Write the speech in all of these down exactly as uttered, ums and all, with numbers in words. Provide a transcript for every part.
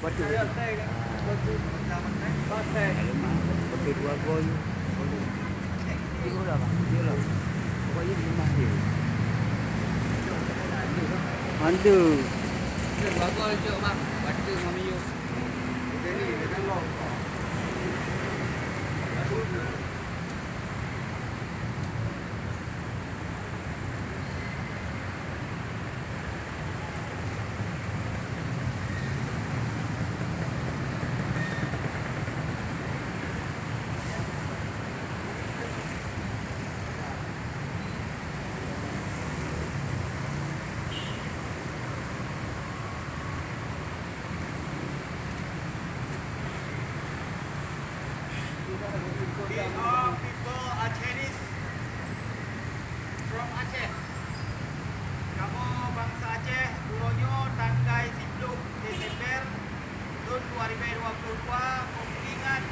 Batu, batu. Batu. Batu dua gol. Tiga lah, bang. Tiga lah. Pokok ini rumah dia. Mantu. Dua gol, cok, bang. Batu sama Mio. We are people Acehnese from Aceh. Kamoe bansa Aceh, uroe nyoe tanggai siplôh Desember thôn dua ribèe dua ploh dua, meupeuingat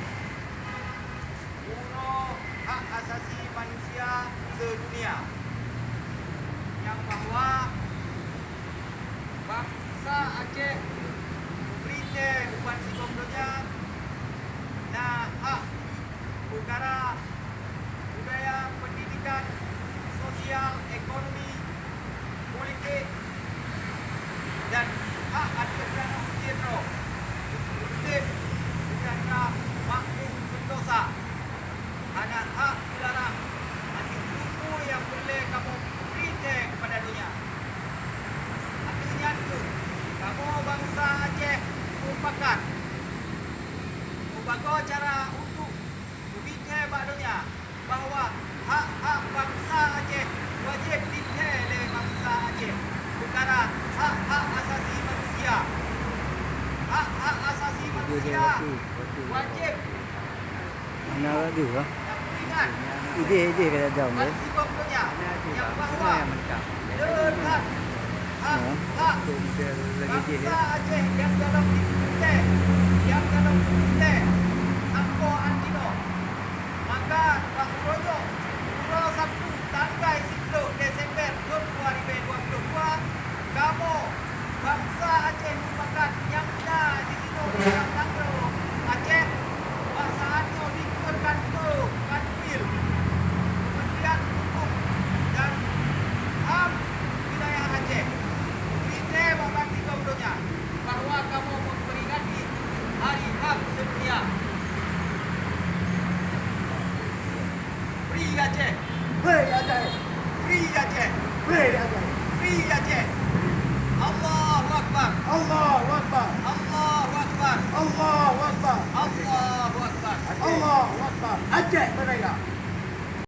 uroe hak asasi manusia seudunia, nyang bahwa bansa Aceh geubri tée u bansigom donya na hak peukara budaya, pendidikan, sosial, ekonomi, politik, dan hak ateueh tanoh sidroe untuk udeb sejahtera, makmur, sentosa. Hana hak dilarang ateueh peue-peue nyang peureulée kamoe bri tée keupada donya. Ateueh nyan kheueh, kamoe bansa Aceh mupakat meubagoe cara untuk geubri bak donya bahwa hak-hak bansa Aceh wajéb jiteupeue lé bansa Aceh, peukara hak-hak asasi manusia. Hak-hak asasi manusia wajéb. Mana laju, ha? Idéh-idéh kata dong, ya. Bansigom donya nyang bahwa le that hak-hak bansa Aceh nyang gadôh di Aceh, nyang gadôh di Aceh sampoe an jinoe. Maka bak uroe nyoe, uroe Sabtu tanggai siplôh Desember thôn dua ribèe dua ploh dua, kamoe bansa Aceh mupakat nyang na di sinoe dalam nanggroe Aceh, bak saát nyoe dikeue kantô Kanwil, Kementerian Hukum dan HAM Wilayah Aceh, geubri tée bak bansigom donya bahwa kamoe memperingati Hari HAM Sedunia. Free Aceh! Free Aceh! Free Aceh! Free Aceh! Free Aceh! Allahu Akbar! Allahu Akbar! Allahu Akbar! Allahu Akbar! Allahu Akbar! Allahu Akbar! Aceh Merdeka!